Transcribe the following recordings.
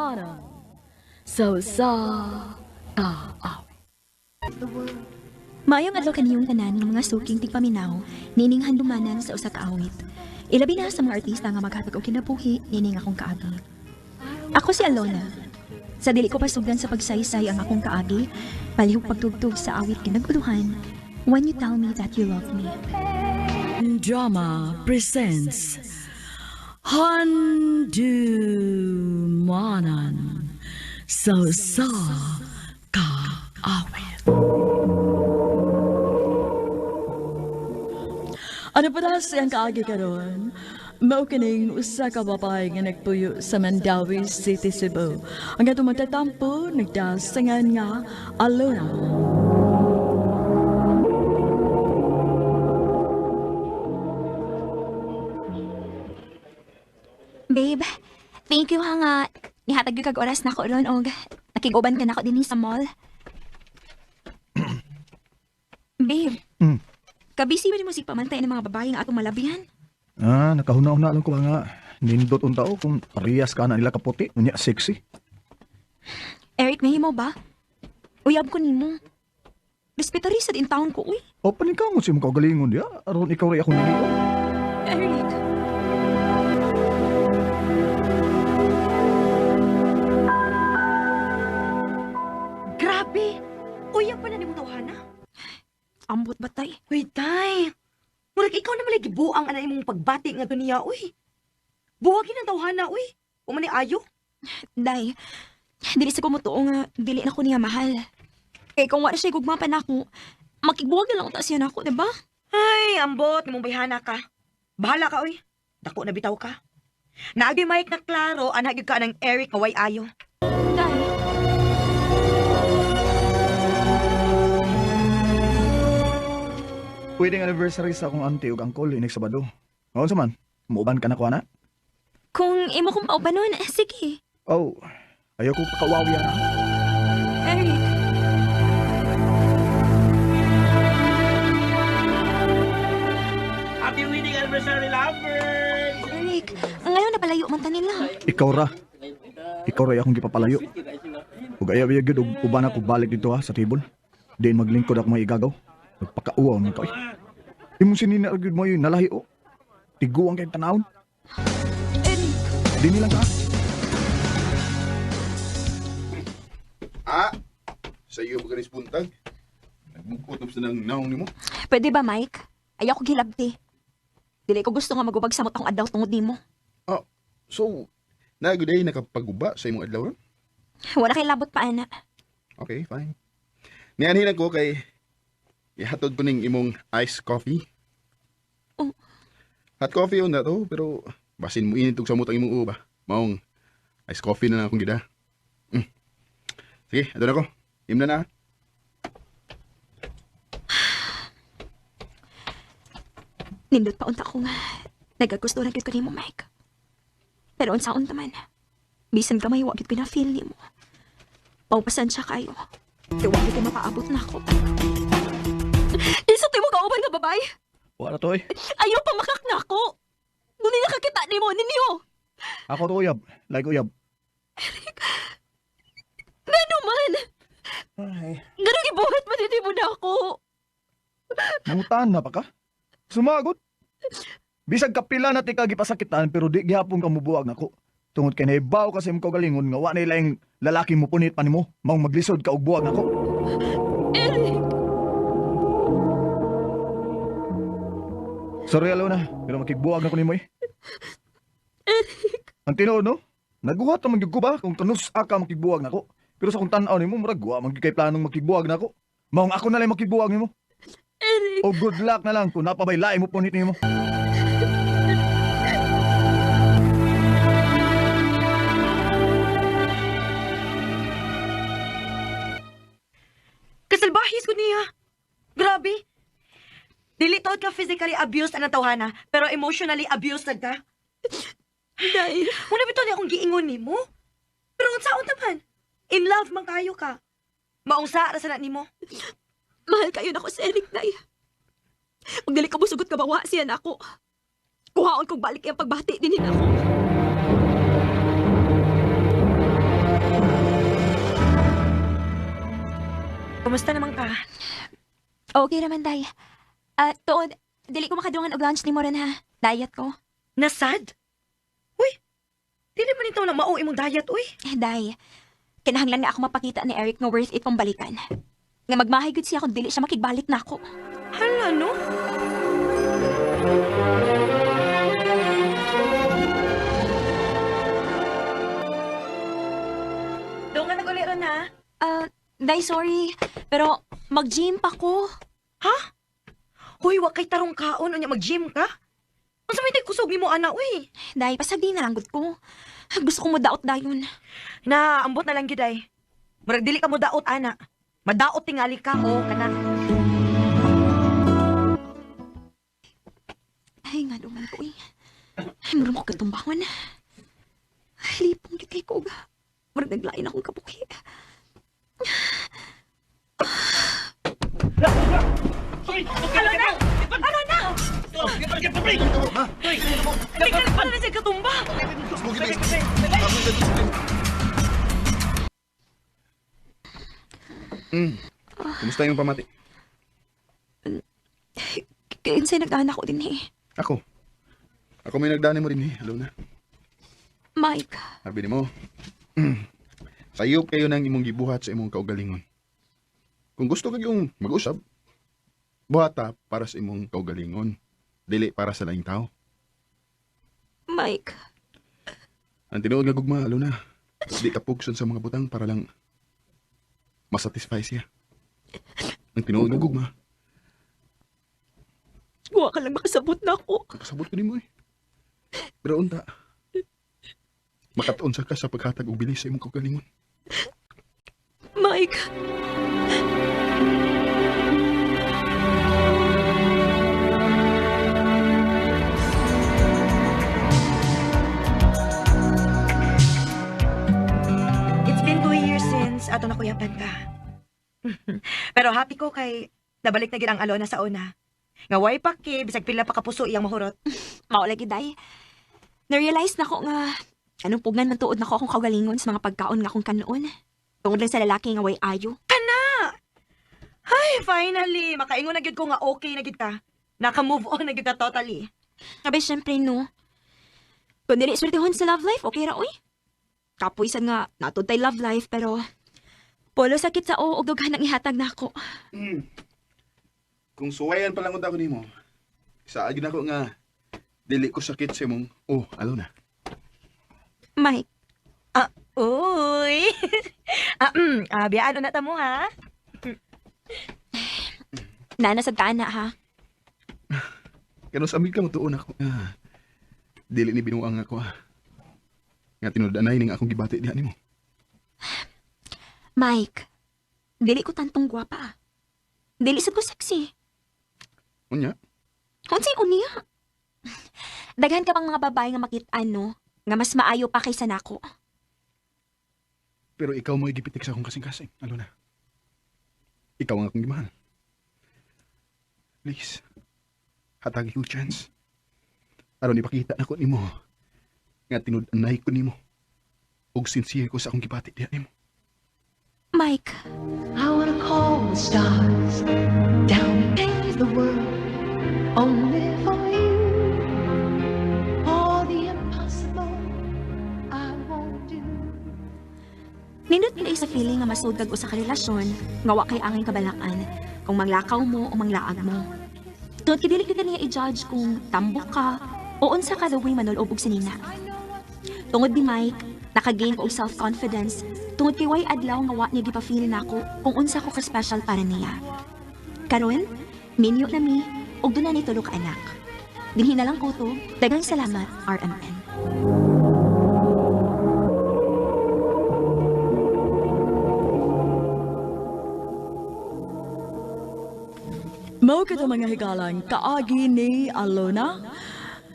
Handumanan sa usa ka awit. Maayong adlaw kaniyong tanan nga mga suking tigpaminaw niining handumanan sa usa ka awit. Ilabi na sa mga artista nga maghatag og kinabuhi niining akong kaagi. Ako si Alona. Sa dili ko pasugdan sa pagsaysay ang akong kaagi, palihog pagtugtog sa awit kinaguluhan, When You Tell Me That You Love Me. Drama presents Handumanan sa usa ka awit. Ano pa na siyang kaagi karon? Mao kining usa ka babae nga nagpuyo sa Mandawi City, Cebu. Ang atong magtatampo nagdasangan nga Alona. Babe, thank you ha nga. Nihatag gyud kag oras nako ron og nakig-uban ka nako dinhi sa mall. Babe. Kabisi ba nimo sig pamantay ng mga babae nga atong malabihan? Ah, nakahuna-huna lang ko ba nga. Nindot unta o kung parehas ka na nila kaputi, unya sexy. Eric, nahimo ba? Uyab ko nimo. Respeto rin sa din taon ko, uy. O panikaw mo si mong kaugalingon diya, aron ikaw rin akong niligo. Eric. Grabe! Uya pa na nimo tawhana. Ambot ba tay? Uy, tay. Murag ikaw na malay gibuang ana imong pagbati nga niya, uy. Buwagin ang tawhana, uy. Umani ayo. Day, dili sa kumutuo nga dili na ko niya mahal. Kay kung wala siya gugma pa nako, makigbuwag na lang unta siya nako, di ba? Ay, ambot nimong bayhana ka. Bahala ka, uy. Dako na bitaw ka. Naagi Mike na klaro, ana gyud ka ng Eric nga way ayo. Day. Wedding anniversary sa akong auntie ug uncle inig Sabado. Ngaon sa man, muuban ka na ko ana. Kung imo kong paubanon, sige. Oh, ayaw ko pakawawi ana. Eric. Happy wedding anniversary, lovebirds! Eric, ngayon napalayo man ta nila. Ikaw ra. Ikaw ra akong gipapalayo. Ug ayaw iya gyud og uban ako balik dito ha sa table. Diin maglingkod ako mga igagaw. Nagpakauwaw man ka oy. Imong sinina gyud mo yun nalahi o. Tiguang kay tanawon. Eric. Dini lang ka. Ah, sa iyo ba ganis buntag? Nagmukot na sa nang naong nimo? Pwede ba, Mike? Ayaw ko gilabti. Dili ko gusto nga magubag sa akong adlaw tungod nimo. Ah, so, naguday nakapaguba sa imong adlaw ron? Wala kay labot pa, ana. Okay, fine. Nianhin ko kay ihatod ko ning imong iced coffee. Oh. Hot coffee yun na to, pero basin mo init og samot ang imong uba. Maong iced coffee na lang akong gida. Mm. Sige, adto na ko. Imna na. Ah. Nindot pa unta ko nga. Nagagusto na gyud ko nimo, Mike. Pero unsaon ta man. Bisan gamay wa gyud ko na-feel nimo. Paupasan siya kayo. Kay wa gyud ko mapaabot na ako. Isa mo kauban nga babae. Wala to eh. Ayaw pa makak na ako. Dili nakakita nimo ninyo. Ako to uyab. Like uyab. Ngano man? Ay. Ngano gibuhat man hindi mo na ako? Nangutan na pa ka? Sumagot. Bisag kapila na tika gipasakitan pero di gihapon ka mubuwag nako. Tungod kay nahibaw kasi imong kaugalingon nga wa na ilaing lalaki mo punit pa nimo, maong maglisod ka og buwag nako. Eric, Sorry Alona, pero makigbuwag na ko nimo eh. Eric. Ang tinuod no? Naguhat man gyud ko ba kung kanus aka makigbuwag nako. Pero sa kung tan-aw nimo murag wa man gyud kay planong makigbuwag nako. Maong ako na lang makigbuwag nimo. Eric. O good luck na lang kung napabay lain mo punit nimo. Kasalbahis ko niya. Grabe. Dili taod ka physically abused anang tawhana, pero emotionally abused nag ka. Day. Muna bitaw niya akong giingon nimo. Pero unsaon ta man? In love man kayo ka. Maong sa ra sa na nimo. Mahal kayo nako si Eric, Day. Pag dili ka musugot ka bawa siya nako. Kuhaon kong balik ang pagbati din ako. Kumusta naman ka? Okay raman, Day. Ah, tuod, dili ko makadungan og lunch ni mo ron ha. Diet ko. Nasad? Uy, dili man ito na mao imong diet, uy. Eh, Day, kinahanglan nga ako mapakita ni Eric nga worth it kong balikan. Nga magmahay gud siya kung dili siya makigbalik na ako. Hala, no? Doon nga nag-uli ron, ha? Ah, Day, sorry. Pero mag-gym pa ko. Ha? Hoy, wa kay tarong kaon, unya mag-gym ka? Unsa may tay kusog nimo ana, uy? Day, pasagdi na lang gud ko. Gusto ko mo daot dayon. Na, ambot na lang gyud ay. Murag dili ka mo daot ana. Madaot tingali ka o kana. Ay, nga duman ko eh. Ay, murag ko katumbahon. Ay, lipong gyud kay ko. Murag naglain akong kabuhi. Ano na? Ano na? Tingnan pa na siya katumba. Kumusta yung pamati? Kinsay nagdaan ako din eh. Ako. Ako may nagdani mo rin eh. Alona. Mike, Sabi ni mo, sayop kayo ng imong gibuhat sa imong kaugalingon. Kung gusto kag yung mag-usab, buhata para sa imong kaugalingon, dili para sa laing tao. Mike, Ang tinuod nga gugma, Alona, di ka pugson sa mga butang para lang masatisfy siya. Ang tinuod nga gugma, wa ka lang makasabot na ako. kasabot ko nimo eh. Pero unta, makatuon sa ka sa paghatag og bilis sa imong kaugalingon. Mike. It's been 2 years since ato nakuyapan ka. Pero happy ko kay nabalik na gid ang Alona sa una. Nga way pa ki, bisag pila pa kapuso iyang mahurot. Mao lagi day. Na-realize na ko nga anong pugnan man tuod nako akong kaugalingon sa mga pagkaon nga akong kanoon. Tungod lang sa lalaki nga way ayo. Ay, finally, makaingon na gid ko nga okay na gid ka. Naka-move on na gid ka totally. Abay, syempre no. Kung dili swertehon sa love life, okay ra oy. Kapoy sad nga natud tay love life pero polo sakit sa o og dughan ang ihatag nako. Kung suwayan pa lang unta ko nimo, sa gyud ako nga dili ko sakit sa imong oh, Alona. Mike, Ah, uy. Biyaan na ta mo ha. nana sad ka na ha. Kano sa amig ka motuon ako nga dili ni binuang ako ah. Nga tinud-anay ning akong gibati diha nimo. Mike, dili ko tantong gwapa. Ah. Dili sad ko sexy. Unya, Unsay unya? Daghan ka pang mga babae nga makit-an no, nga mas maayo pa kaysa nako. pero ikaw mo'y gipitik sa akong kasing-kasing, Alona. Ikaw ang akong gimahal. Please, hatagi ko chance. Aron ipakita nako nimo nga tinud-anay ko nimo ug sincere ko sa akong gibati diha nimo. Mike, I wanna call the stars down and the world only for you. All the impossible I won't do. Nindot nila sa feeling nga masud kag usa ka relasyon nga wa kay angay kabalakan kung manglakaw mo o manglaag mo. Tungod kay dili gyud niya i-judge kung tambok ka o unsa ka the way manulob og sinina. Tungod ni Mike, nakagain ko og self-confidence tungod kay way adlaw nga wa niya gipa-feel nako kung unsa ko ka-special para niya. Karon, minyo na mi ug duna ni tulo ka anak. Dinhi na lang ko to. Daghang salamat, RMN. Mao kato mga higalang kaagi ni Alona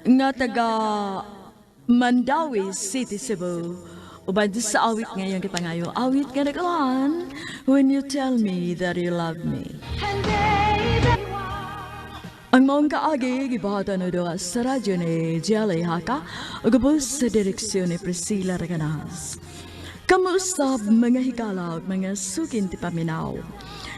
nga taga Mandawi City, Cebu. Uban sa awit ngayong kipangayo. Awit nga naglaan, When You Tell Me That You Love Me. Ang maong kaagi, gibahatan na doa sa radyo ni Jelly Haka, ug sa direksyon ni Priscilla Reganas. Kamusta, mga higala, mga suking tipaminaw?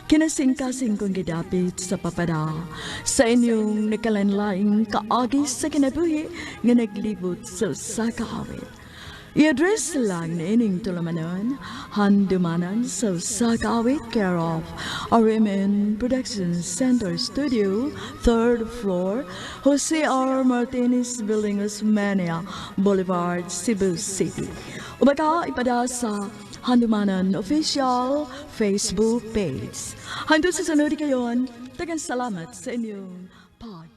Kinasingkasing kong gidapit sa papada sa inyong nagkalainlaing kaagi sa kinabuhi nga naglibot sa usa ka awit. I-address lang na ining tulumanon, Handumanan sa usa ka awit, care of RMN Production Center Studio, third floor, Jose R. Martinez Building, Osmeña Boulevard, Cebu City. Ubaka ipada sa Handumanan Official Facebook page. Hangtod sa sunod kayon, daghang salamat sa inyong pag